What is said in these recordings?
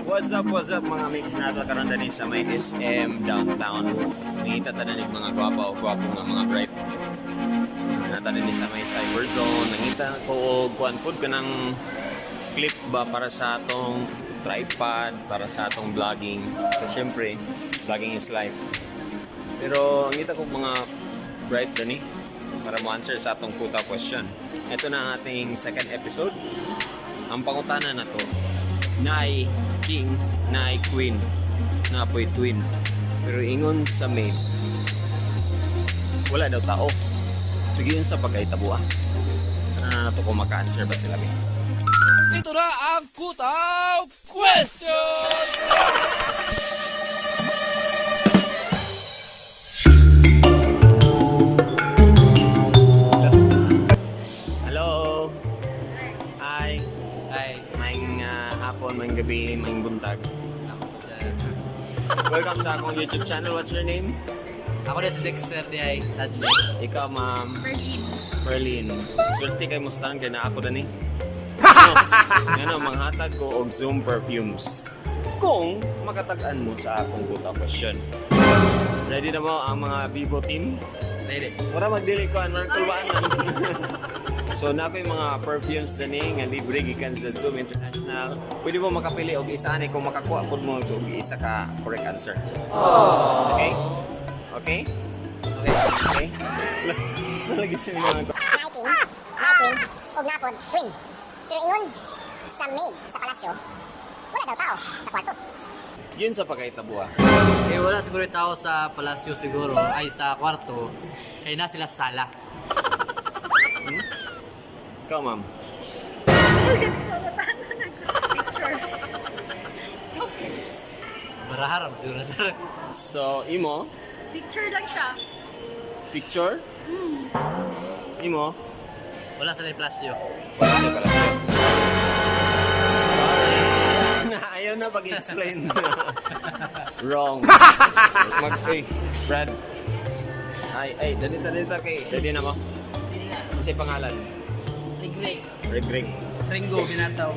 What's up mga mix nato karon dani sa may SM downtown. Nangita ta dani mga gwapa o gwapo nga mga bright. Nata dani sa may cyber zone. Nangita ko og kuan pud kanang clip ba para sa atong tripod, para sa atong vlogging. So syempre, vlogging is life. Pero ngita ko mga bright dani para mo answer sa atong kuta question. Ito na ang ating second episode. Ang pangutana na to, naay king, naay queen, naapoy twin. Pero ingon sa maid, wala daw tao. Sige yun sa pagkaitabua. Tara na to kung maka-answer ba sila may. Ito na ang Kutaw Question! Hello! Hi! Ay, Maing hapon, maing gabi, maing buntag. ako sa... Welcome sa akong YouTube channel. What's your name? Ako na si Dexter di ay Tadley. Ikaw, ma'am. Berlin. Perlin. Swerte kay Mustang kay naa ako dani. Ano, ano manghatag ko og Zoom perfumes. Kung makatag-an mo sa akong kuta question. Ready na mo ang mga Vivo team? Ready. Mura magdili ko anwar kulbaan man. So na yung mga perfumes dani nga libre gikan sa Zoom International. Pwede mo makapili og isa ani kung makakuha pud mo og isa ka correct answer. Okay? Okay? Okay. Okay? Lagi sa mga Naay king, naay queen, ug naapod twin. Pero ingon sa maid sa palasyo, wala daw tao sa kwarto. Yun sa pagkaitabua. Eh, wala siguro yung tao sa palasyo siguro, ay sa kwarto. Kaya na sila sa sala. Ikaw, ma'am. Picture. Baraharam siguro sir. So, imo, Picture lang siya. picture. Imo, Wala sila yung palasyo. wala siya pala siya. Sorry. Na, ayaw na pag-explain. Wrong. Mag, ay, Brad. Ay, ay, dali, dali, dali, kay. Ready na mo? Ano sa'yo pangalan? Rigreg. Rick Rick. Ringo, binataw.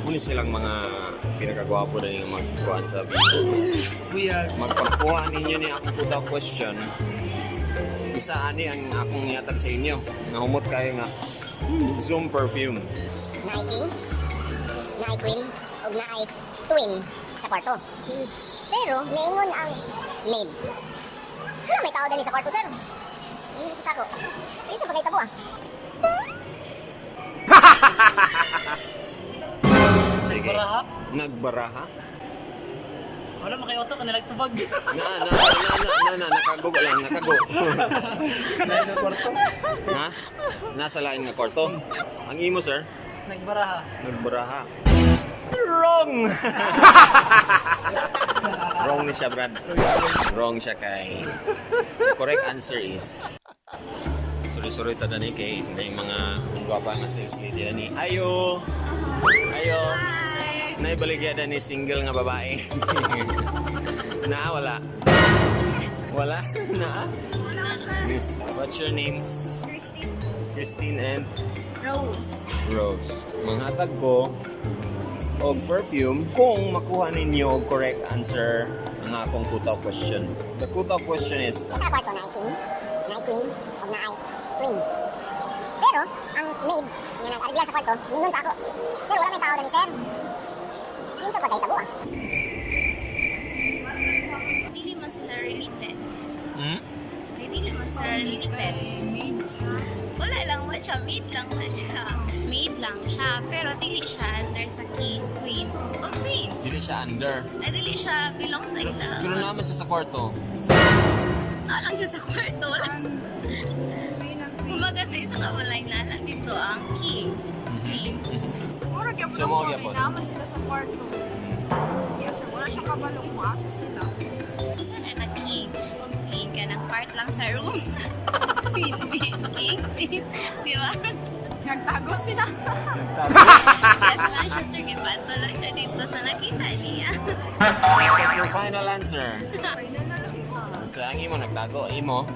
Muna silang mga pinakagwapo na yung magkuhan sa video. Buyag. Magpagkuha ninyo ni akong puta question. Isa ani ang akong ihatag sa inyo. Nahumot kayo nga Zoom perfume. Naay king, naay queen, ug naay twin sa kwarto. Pero niingon ang maid. Wala may tao dani sa kwarto, sir. Ingon siya sa ako. Yun sa pagkaitabua. Sige. Baraha? Nagbaraha? Wala makioto ka nalagtubag. Na, na, na, na, na, na, nakago lang, nakago. Ha? Nasa lain nga kwarto. Ang imo, sir? Nagbaraha. Nagbaraha. Wrong! Wrong ni siya, Brad. Wrong siya kay... Correct answer is... Sorry, sorry, tada ni kay may mga gwapa nga sales lady ani. Ayo! Ayo! Naibaligya ni single nga babae. Na, wala. Wala? Na? Miss, what's your name? Christine. Christine and Rose. Rose. Manghatag ko og perfume kung makuha ninyo og correct answer ang akong kutaw question. The kutaw question is, Sa kwarto naay king, naay queen, ug naay twin. Pero ang maid nga nag-arigla sa kwarto, niingon sa ako. Sir, wala may tao dani, sir. Yun sa pagkaitabua. Dili man sila related. hmm? Ay, dili man sila related. Wala lang man siya. Maid lang man siya. Maid lang siya. Pero dili siya under sa king, queen, o queen. Dili siya under. Ay, dili siya belong sa ila. Pero naman siya sa kwarto. Naa lang siya sa kwarto. Wala siya. Kumbaga sa isa ka balay na lang dito ang king, queen. Mura gyapon So, mao ang gyapon. naman sila sa kwarto. Yes, sir. Wala siya kabalo kung asa sila. Kung saan na king o queen ka na part lang sa room. Queen, queen, king, queen. Di ba? Nagtago sila. Nagtago. Yes lang. lang siya, sir. Kay pato lang siya dito sa nakita niya. Is that your final answer? Final na lang po. So ang imo nagtago, imo.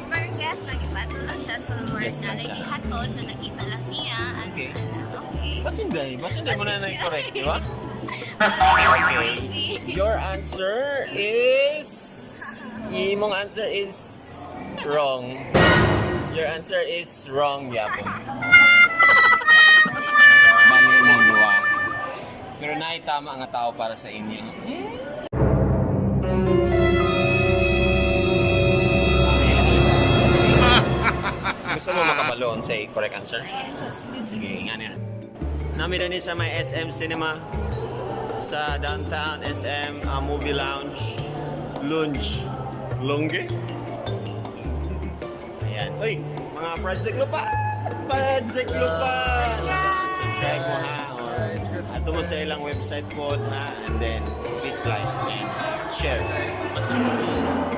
Parang guess lang, ipato lang siya. So, Guess na lang siya. lagi hatol. So, nakita lang niya. At, ano, okay. Basinday, basinday mo na na correct, di ba? Okay. Your answer is imong answer is wrong. Your answer is wrong, yapon. Mali mong duwa. Pero naitama ang tao para sa inyo. Okay, Alisa. Gusto mo makabalo sa correct answer? Sige, nga niya. Nami din sa may SM Cinema sa downtown SM Movie Lounge. Lounge. Longe? Ayan. Uy, mga Project Lupa! Project Lupa! Subscribe mo ha. Or ato mo sa ilang website po ha. And then, please like and share.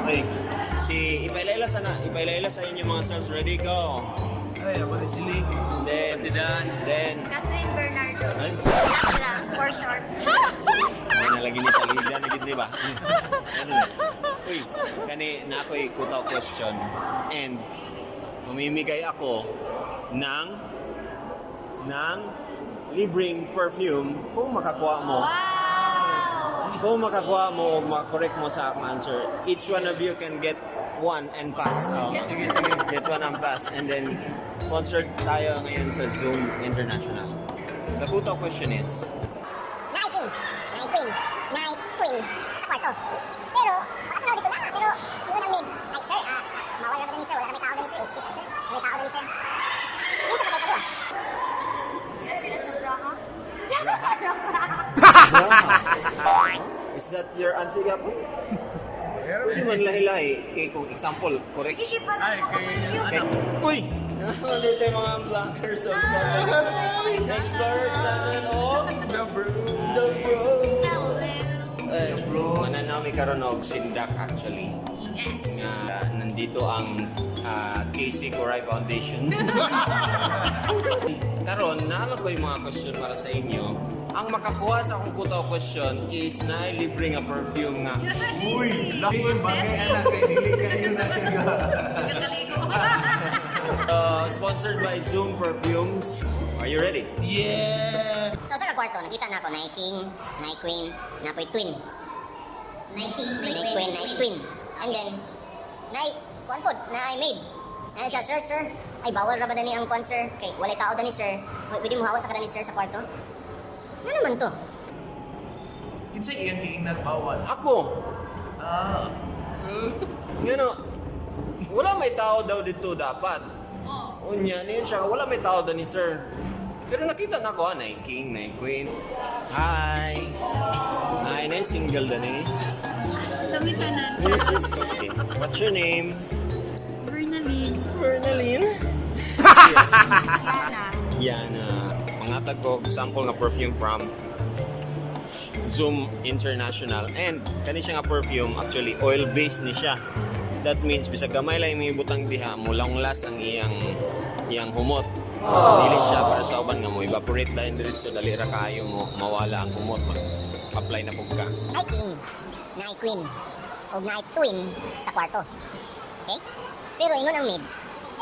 Uy, si ipailaila sana, ipailaila sa inyo mga subs. Ready, go! Ay, ako na si Lee. And then, Si Dan. then, Catherine Bernardo. ay, For short. Ay, nalagi ni sa liga, nagid ni ba? Ano? Uy, kani na ako'y kutaw question. And mamimigay ako ng libreng perfume kung makakuha mo. Kung makakuha mo o makorek mo sa akong answer, each one of you can get one and pass. Oh. Get one and pass. And then, sponsored tayo ngayon sa Zoom International. The kutaw question is, Naay king, naay queen, naay twin sa kwarto. Pero, baka dito na, pero ingon ang maid, ay sir, bawal ra ba dani sir, wala na may tao dani sir, excuse me sir, may tao dani sir. Yun sa pagkakadua. Na sila sa Braha. Is that your answer, Gapon? Pwede man lahi-lahi. Kay kung example, correct. Sige, parang Ay, kay, ano? Uy! Ulit tayo mga vloggers of Explorer 7 o The Bro. The Bros. Ay, mananami karon og sindak actually. Yes. Nga nandito ang KC Koray Foundation. Karon, naalala ko yung mga question para sa inyo. Ang makakuha sa akong kutaw question is na libre nga perfume nga. Uy, laki yung bagay anak kay dili kayo na siya ga. Sponsored by Zoom Perfumes. Are you ready? Yeah. So sa kwarto, nakita na ako, naay king, naay queen, napoy twin. Naay king, naay queen, naay twin. And then, naay, kuan pod, naay maid. Naay siya, sir, sir, ay bawal ra ba dani ang kuan, sir? Kay walay tao dani, sir. Pwede mo hawas sa dani, sir, sa kwarto? Ano naman to? Kinsa iyang giingnan bawal? Ako. Ah, Nga no, wala may tao daw dito dapat. Unya, niyon siya, wala may tao daw ni sir. Pero nakita na ko, naay king, naay queen. Hi! Hi, naay single dani. Kami tanan. This is... What's your name? Bernaline. Bernaline. Yana. Yan, mangatag ko sample nga perfume from Zoom International. And kani siya nga perfume, actually oil based ni siya. That means bisag gamay lang imong ibutang diha, mo last ang iyang iyang humot. Dili siya para sa uban nga mo evaporate dahil diretso dali ra kaayo mo mawala ang humot mag apply na pug ka. Naay king, naay queen, ug naay twin sa kwarto. Okay? Pero ingon ang maid,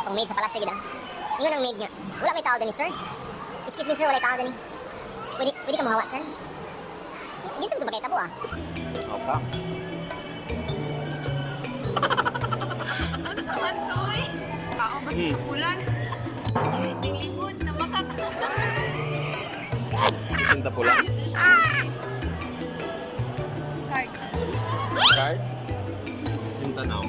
itong maid sa palasyo gid ah. Ingon ang maid nga, wala may tao dani, sir. Excuse me, sir, wala tao dani. Pwede ka mohawa, sir? Ginsa mo to bagay tabo ah? Okay. Ano sa man to eh? Tao ba sa kapulan? Nilibod na makak... Isinta pula. Card. Card. Yung tanaw.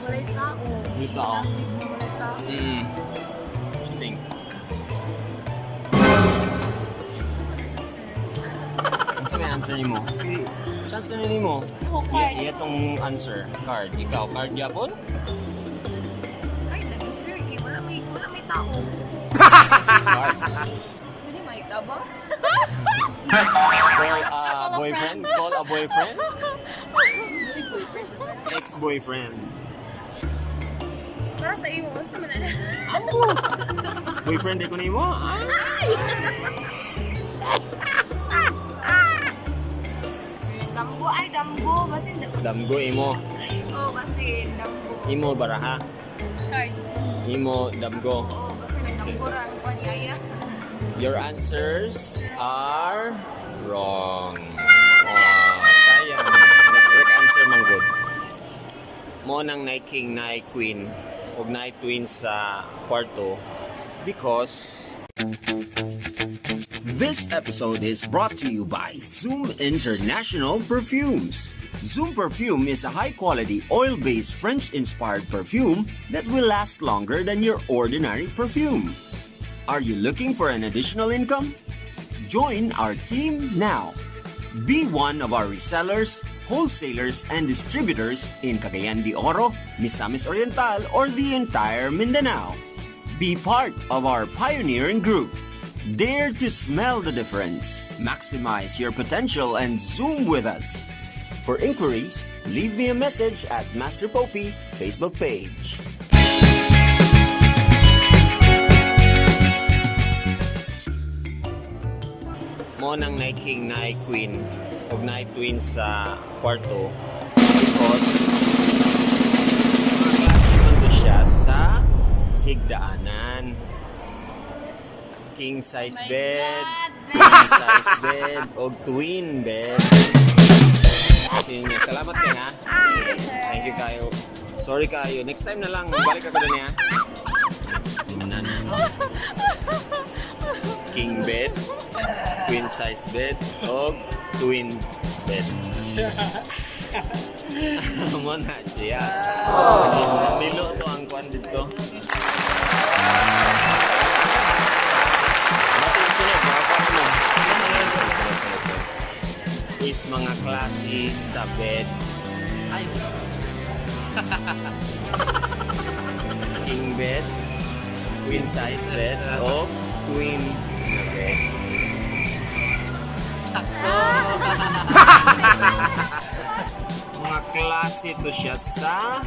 Walay tao. May tao. Big na walay tao. Interesting. Ano sa may answer nimo? Okay. Chance na nimo. Oh, card. Iya tong answer. Card. Ikaw, card yapon? Card lagi sir. Eh, wala may tao. Card. Pwede may tabang? Call a boyfriend? Call a boyfriend? Uy, boyfriend. Basta. Ex-boyfriend. Para sa imo, unsa man na. Boyfriend di ko nimo. Ah! Damgo ay damgo basin Damgo imo. Oh, basin damgo. Imo baraha. Card. Imo damgo. Oo, basin nagdamgo ra ang kwan yaya. Your answers are wrong. Oh, sayang. Correct answer man good. Mo nang naay king, naay queen, ug naay twin sa kwarto because This episode is brought to you by Zoom International Perfumes. Zoom Perfume is a high quality oil based French inspired perfume that will last longer than your ordinary perfume. Are you looking for an additional income? Join our team now. Be one of our resellers, wholesalers, and distributors in Cagayan de Oro, Misamis Oriental, or the entire Mindanao. Be part of our pioneering group. Dare to smell the difference, maximize your potential, and Zoom with us. For inquiries, leave me a message at Master Popey Facebook page. Mo nang naay king, naay queen, ug naay twin sa kwarto because mga klase man to siya sa higdaanan. King size bed, queen size bed, og twin bed. King, salamat kay ha. Thank you kayo. Sorry kayo. Next time na lang, balik ako dun ha. King bed, queen size bed, og twin bed. Mo na siya. Nilo to ang kwan dito. Masunod, makakuha mo. Sunod, sunod, sunod. Is mga klase sa bed. Ay, King bed, queen size bed, o twin na bed. Sakto. Mga klase to siya sa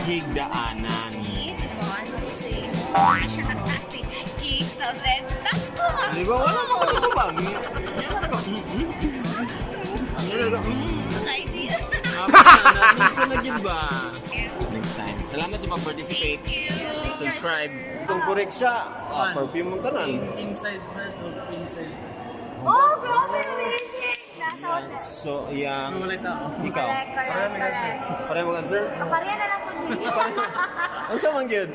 higdaanan. See, diba? Ano ko sa iyo? Sige siya kaklase. King sa bed. Takbo! Di ba? Wala mo ka ba? Yan na ko. Yan na ko. Idea. Nandito na gid ba? Next time. Salamat sa pag-participate. Thank you. Subscribe. Kung correct siya, perfume mong tanan. King size bed o queen size bed. Oh, grabe amazing. Nasa hotel. So, yeah. Wala tao. Ikaw. Correct, correct, correct. Pareho mo answer? Pareha na lang po ni. Unsa man gyud?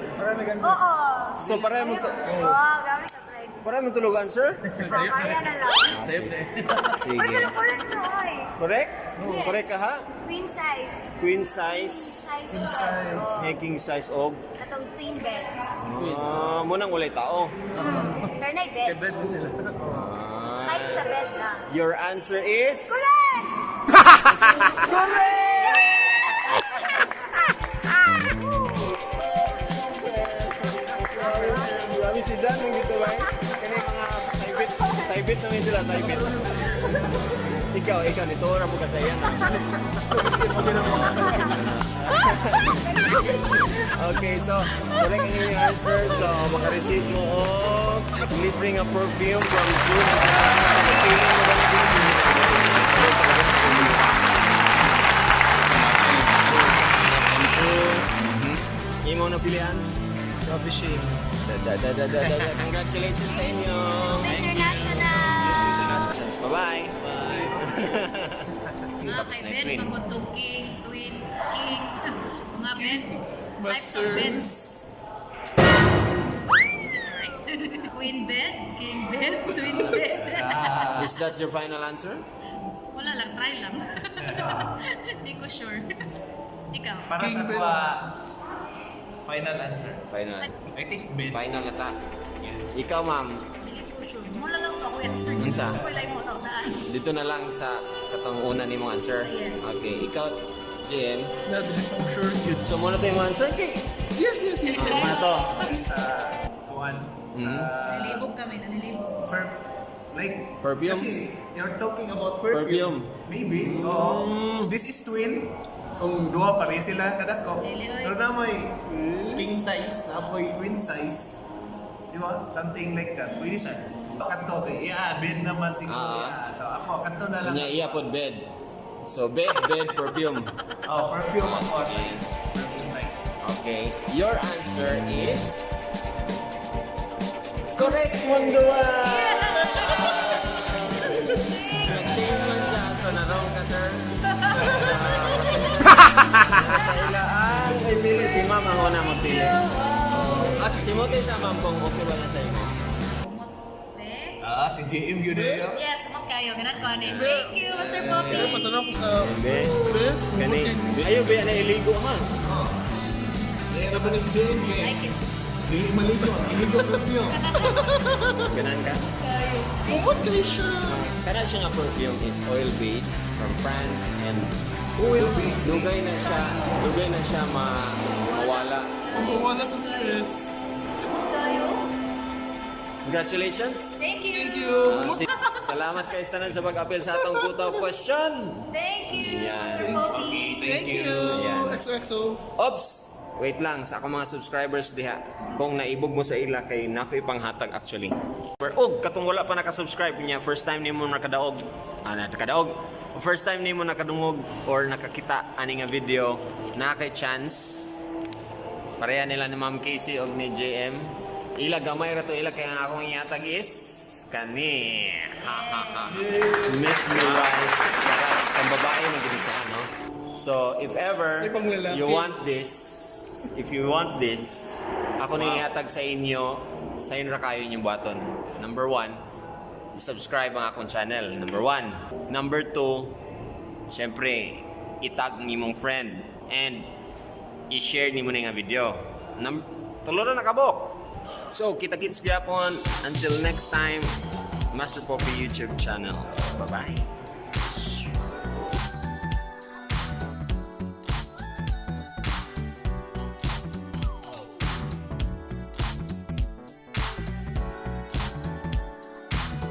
Oo. So pareho mo to Oo, grabe ka break. pareho mo tulog answer? Pareha na lang. Safe na eh. Uy, Sige. pero correct to, oy. Correct? Yes. Correct ka ha? Queen size. Queen size, Size. Queen size. nga king size og Katong twin beds. Mo nang walay tao. Pero na bed. Kay bed din sila. Type sa bed lang. Your answer is Correct! Correct! Grabe si Dan mong dito ba? Kani mga saybit, saybit naman sila, saybit. Ikaw nito ra mo ka sa iyan. Okay, so correct ang inyong answer. So maka-receive mo og libreng a perfume from Zoom International. Sa feeling mo ba Imo na pilihan? Grabe shame. Da, da, da, da, da, da, da. Congratulations sa inyo. International. Bye-bye. Tapos Mga na kay yung bed, twin. magutong king, twin, king. Mga bed. Types of beds. Is it right? Queen bed, king bed, twin bed. Is that your final answer? Wala lang, try lang. Hindi ko sure. Ikaw. Para sa kuha, final answer. Final. I think bed. Final na ta. Yes. Ikaw, ma'am, Dili ko sure. Mula lang ako answer. Unsa? Wala mo taon. dito na lang sa katong una nimong answer. Yes. Okay, ikaw, JM. Na, dili ko sure yun. So muna to yung answer kay. Yes. Ah, muna to. Sa kuhan, sa Nalilibog kami, nalilibog. like, Perfume? Kasi you're talking about perfume. Perfume. Maybe. Oo. This is twin. Kung duha pare sila kadako. Dili, oy. Pero na may king size, na may queen size. Di ba? Something like that. Pwede sa kanto kay iya bed naman siguro. Ah. Yeah. So ako kanto na lang. Nya iya pod bed. So bed, bed, perfume. Oh, perfume Ah, ako sige. size. Perfume size. Okay. Your answer is correct, Mundoa! Nag-change man siya, so na-wrong ka, sir. Pasensya na. Sa ilaan, ay pili si ma'am, ako na magpili. Ah, si Simote sa ma'am kung okay ba na sa imo. Ah, si JM yun eh. Yes, sumot kayo. Ganat ko ani. Thank you, Mr. Poppy. Patanaw ko sa Hindi. bed. Kani. Ayo ba na iligo ha? Kaya na ba ni si JM kay? Like it. Dili maligo, iligo perfume. Ganan ka? Kumot kay siya. Kana siya nga perfume is oil-based from France and Oil-based. Dugay na siya mawala. Ang mawala sa stress. Sumot kayo. Congratulations! Thank you. Thank you. Ah, salamat kay tanan sa pag-apil sa atong kutaw question. Thank you, Yan. Mr. Poppy. Thank you. Ayan. XOXO. Ops! Wait lang sa akong mga subscribers diha. Kung naibog mo sa ila kay nakoy panghatag actually. Og katong wala pa naka-subscribe niya, first time nimo nakadaog. Ah, nakadaog. First time nimo nakadungog or nakakita ani nga video, na kay chance. Pareha nila ni Ma'am Casey og ni JM. Ila gamay ra to ila kaya ang akong ihatag is kani. Ha ha ha. Mesmerize. Para pang babae man gid siya, no? So, if ever Ay, pang lalaki. you want this, if you want this, ako na ihatag sa inyo, sa inyo ra kayo inyong buhaton. Number one, subscribe ang akong channel. Number one. Number two, syempre, itag ni mong friend and i-share nimo na nga video. Tulo na nakabok. So, kita-kits gyapon. Until next time, Master Poppy YouTube channel. Bye-bye.